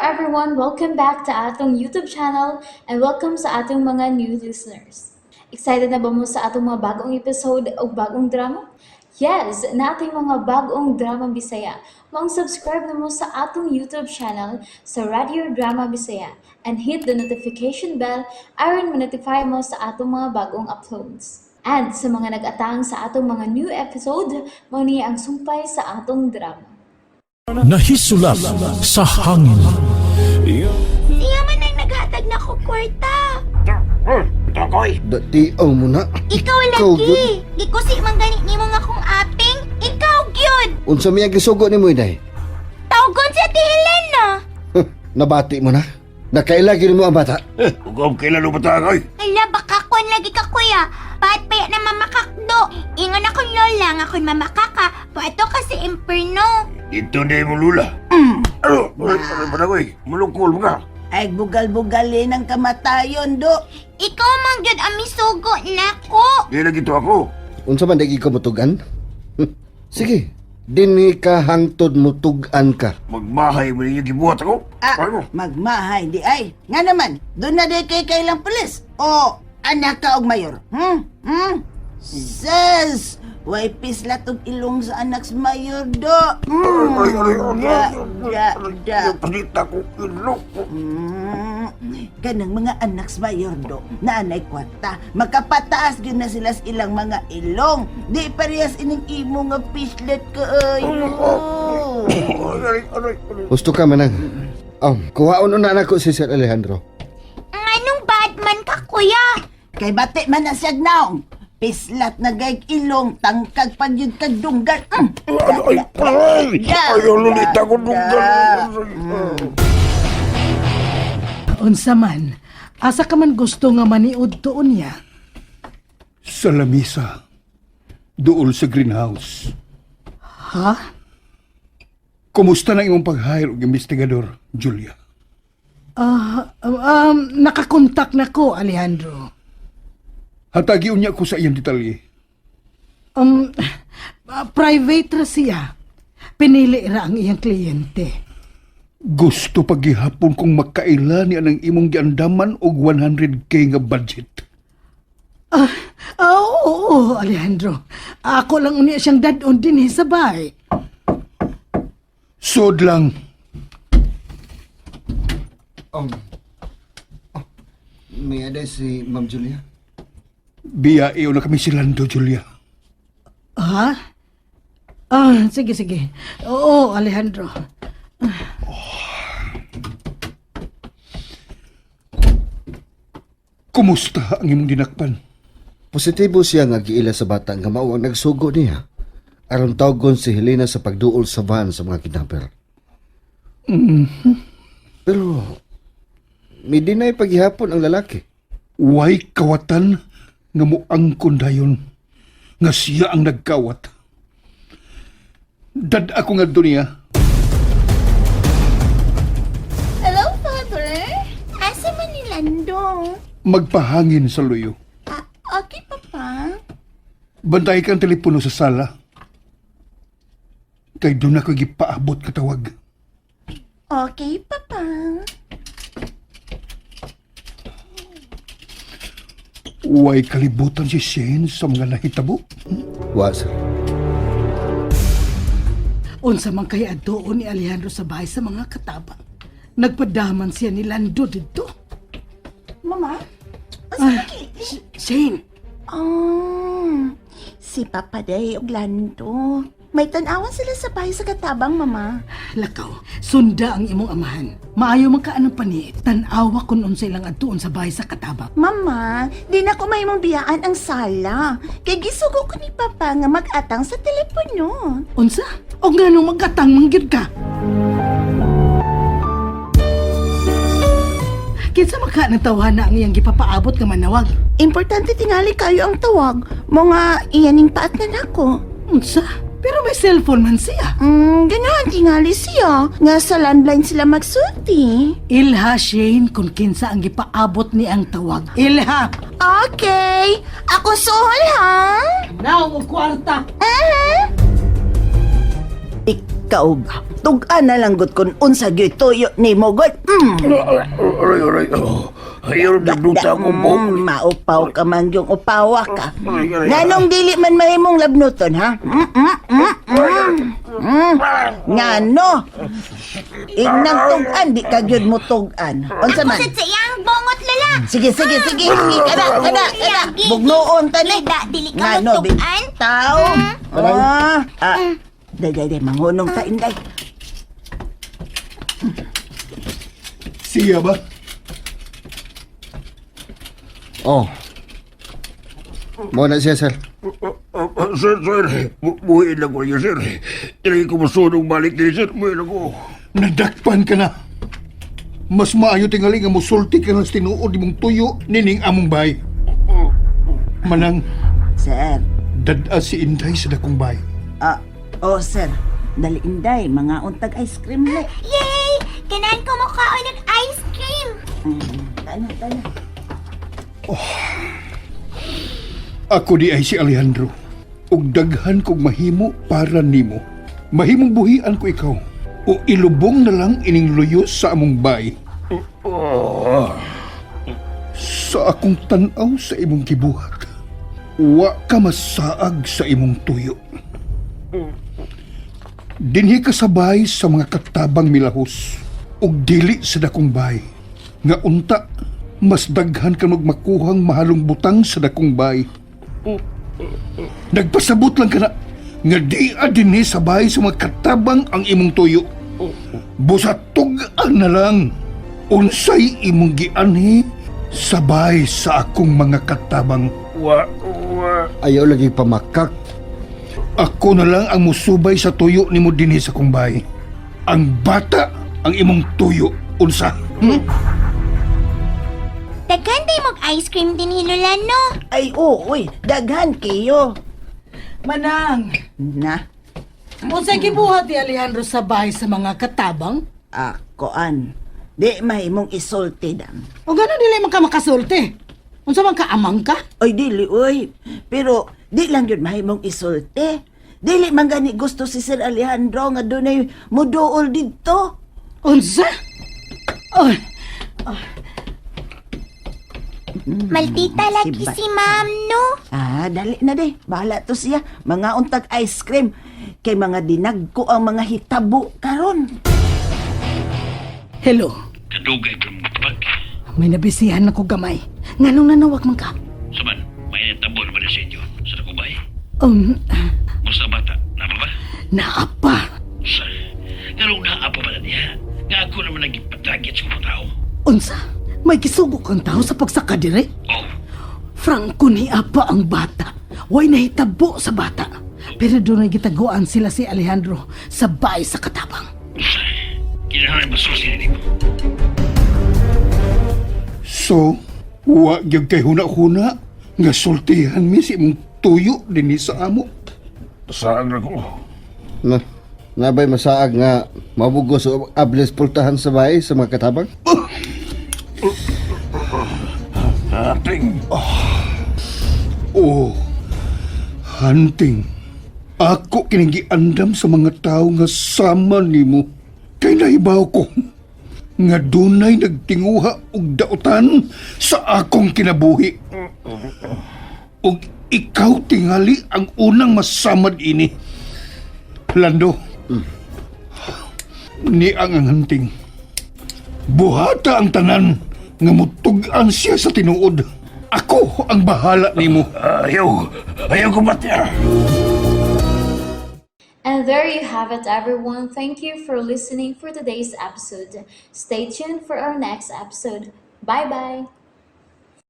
Everyone! Welcome back to atong YouTube channel and welcome sa atong mga new listeners. Excited na ba mo sa atong mga bagong episode o bagong drama? Yes, naa tay mga bagong drama Bisaya. Maong subscribe na mo sa atong YouTube channel sa Radio Drama Bisaya and hit the notification bell aron ma-notify mo sa atong mga bagong uploads. And sa mga nag-atang sa atong mga new episode, mao ni ang sumpay sa atong drama. Nahisulap sa hangin. Siya man ang naghatag na ko kwarta. Dati mo na. Ikaw Ikaw, lagi. Gikusi man gani nimo nga kong aping. Ikaw gyud. Unsa may gisugo nimo, inay? Tawgon si Ate Helen na. Huh, nabati mo na. Nakaila gyud mo ang bata. Ugom kailan mo bata koy? Hala, baka kwan lagi ka, kuya. Paat pa na mamakakdo. Ingon akong lola nga kun mamakaka. Pato kasi imperno. Dito na mo lula. Ano? Ano ba koy? Mulungkol mo ka. Ay, bugal-bugalin ang kamatayon, do. Ikaw man gyud ang misugo nako. Di lagi to ako. Unsa man dagi ka mutugan? Huh, sige. Dinhi ka hangtod mutugan ka. Magmahay mo ninyo gibuhat ako. Ah, Ano? magmahay di ay. Nga naman, doon na di kay kailang pulis. O, anak ka og mayor. Hmm? Hmm? Sus! Way pislat og ilong sa anak sa mayor, do. Hmm. Ay, ay, ay, Da, ay, da, da. Panita ko ilok. Kanang mga anak sa mayor, do, na anay kwarta. Makapataas gyud na sila sa ilang mga ilong. Di parehas ining imo nga pislat ka ay. Oh. Aray, aray, aray. Gusto ka manang. Oh, kuhaon una nako si Sir Alejandro. Nganong bad man ka, kuya? Kay bati man na siyag naong. Pislat na gayg ilong, tangkag pag yun kag dunggan. Ay, ay, Da, ay, lulita ko da, dunggan. Unsa man, asa ka man gusto nga maniud tuon niya? Sa lamisa. Dool sa greenhouse. Ha? Kumusta na imong pag-hire og investigador, Julia? Ah, nakakontak na ko, Alejandro. Hatagi unya ko sa iyang detalye. Private ra siya. Pinili ra ang iyang kliyente. Gusto paghihapon kong makaila ni anang imong giandaman og 100K nga budget. Ah, oo, oo, Alejandro. Ako lang unya siyang dadon din sa bahay. Sod lang. Oh, may aday si Ma'am Julia. Biya iyo na kami silando, Julia. Ha? Ah, sige, sige. Oo, Alejandro. Kumusta ang imong dinakpan? Positibo siya nga giila sa bata nga mao ang nagsugo niya. Aron tawgon si Helena sa pagduol sa van sa mga kidnapper. Pero may dinay paghihapon ang lalaki. Way kawatan nga moangkon dayon nga siya ang nagkawat. Dad ako nga niya. Hello, Father. Asa man ni Lando? Magpahangin sa luyo. Ah, okay, Papa. Bantay ka ang telepono sa sala. Kay doon ako gipaabot katawag. Okay, Papa. Way kalibutan si Shane sa mga nahitabo. Wa, sir. Unsa man kay adtuon ni Alejandro sa bahay sa mga katabang. Nagpadaman siya ni Lando didto. Mama, Ah, Shane, Oh, si Papa Day ug Lando. May tanawan sila sa bahay sa katabang, Mama. Lakaw, sunda ang imong amahan. Maayo man ka anang paniit. Tan-awa kun unsa ilang adtuon sa bahay sa katabang. Mama, di na ko mahimong biyaan ang sala. Kay gisugo ko ni Papa nga mag-atang sa telepono. Unsa? O nganong magatang mangyud ka? Kinsa man ka nang ang iyang gipapaabot nga manawag? Importante tingali kayo ang tawag. Mga iyaning paat na nako. Unsa? Pero may cellphone man siya. Ganahan tingali siya. Nga sa landline sila magsulti. Ilha, Shane, kung kinsa ang gipaabot ni ang tawag. Ilha! Okay. Ako suhol, ha? Now, og kwarta! Mhm. ikaw Ikaw ba? Tug-an na lang gud kun unsa gyud tuyo nimo gud. Aray, aray. Oh. Ayaw, nagluta akong buhok. Maupaw ka man yung upawa ka. Aray, aray. Nganong dili man mahimong labnuton, ha? Ngano? Ignang tug-an, di ka gyud mo tug-an. Unsa man? Kusot sa iyang bongot, Lola. Sige, sige, sige, sige. Kada, kada, kada. Lagi. Bugnoon ta ni. Lida, dili ka Ngano, mo tug-an? Bitaw. Ah, ah. Day, day, day. Manghunong ta, Inday. Siya ba? Oh. Mo na siya, sir. Sir, sir. Buhin lang ko niyo, sir. Dili ko masunog balik din, sir. Buhin lang ko. Nadakpan ka na. Mas maayo tingali nga musulti ka ng tinuod imong tuyo nining among bay. Manang Sir. dad-a si Inday sa dakong bay. Ah, oh, sir. Dali, Inday. Mga untag ice cream ni. Yay! Ganahan ko mukhaon ng ice cream. Tana, tana. Ako di ay si Alejandro. Ug daghan kog mahimo para nimo. Mahimong buhian ko ikaw. O ilubong na lang ining luyo sa among bay. Sa akong tan-aw sa imong gibuhat, wa ka masaag sa imong tuyo. Dinhi ka sabay sa mga katabang milahos ug dili sa dakong bay. Nga unta, mas daghan ka magmakuhang mahalong butang sa dakong bay. Nagpasabot lang ka na nga di dinhi sabay sa mga katabang ang imong tuyo. Busa tug-an na lang. Unsay imong gianhi sabay sa akong mga katabang. Wa, wa. Ayaw lagi pamakak. Ako na lang ang musubay sa tuyo nimo dinhi sa kong bahay. Ang bata ang imong tuyo unsa. Daghan day mog ice cream din hi, Lola, no? Ay, oo, uy. Daghan kayo. Manang, Na, unsay gibuhat ni Alejandro sa bahay sa mga katabang? akoan. Di mahimong isulti, dam. O gano'n dili man ka makasulti? Unsa man ka amang ka? Ay, dili, uy. Pero, di lang yun mahimong isulti. Dili man gani gusto si Sir Alejandro nga dunay muduol didto. Unsa? Ay, Maldita lagi Sibat. si ma'am, no? Ah, dali na de. Bahala to siya. Mga untag ice cream. Kay mga dinagko ang mga hitabo karon. Hello. Kadugay ka mong tubag. May nabisihan ako gamay. Nganong nanawag man ka? Saman, may natabo naman na sa inyo. Sa nakubay. Musta bata, napa ba? Naapa. Sa, ngarong naapa ba na niya? Nga ako naman nagipatagit sa mga tao. Unsa? May gisugo kang tao sa pagsaka dire? Oh, Franco ni apa ang bata. Way nahitabo sa bata. Pero doon ay gitaguan sila si Alejandro sa bahay sa katabang. unsa? Kinahanglan masusi na nimo. So, wa gyud kay huna-huna nga sultihan mi sa imong tuyo dinhi sa amo. Saan na ko? Na, nabay masaag nga mabugos o ablis pultahan sa bahay sa mga katabang? Ating. Oh, hunting. Ako kining giandam sa mga tao nga sama nimo. Kay nahibaw ko nga dunay nagtinguha og dautan sa akong kinabuhi. Og ikaw tingali ang unang masamad ini. Lando, ni ang hunting. Buhata ang tanan nga mutug-an siya sa tinuod. Ako ang bahala nimo. Ayaw. Ayaw ko matya. And there you have it, everyone. Thank you for listening for today's episode. Stay tuned for our next episode. Bye bye.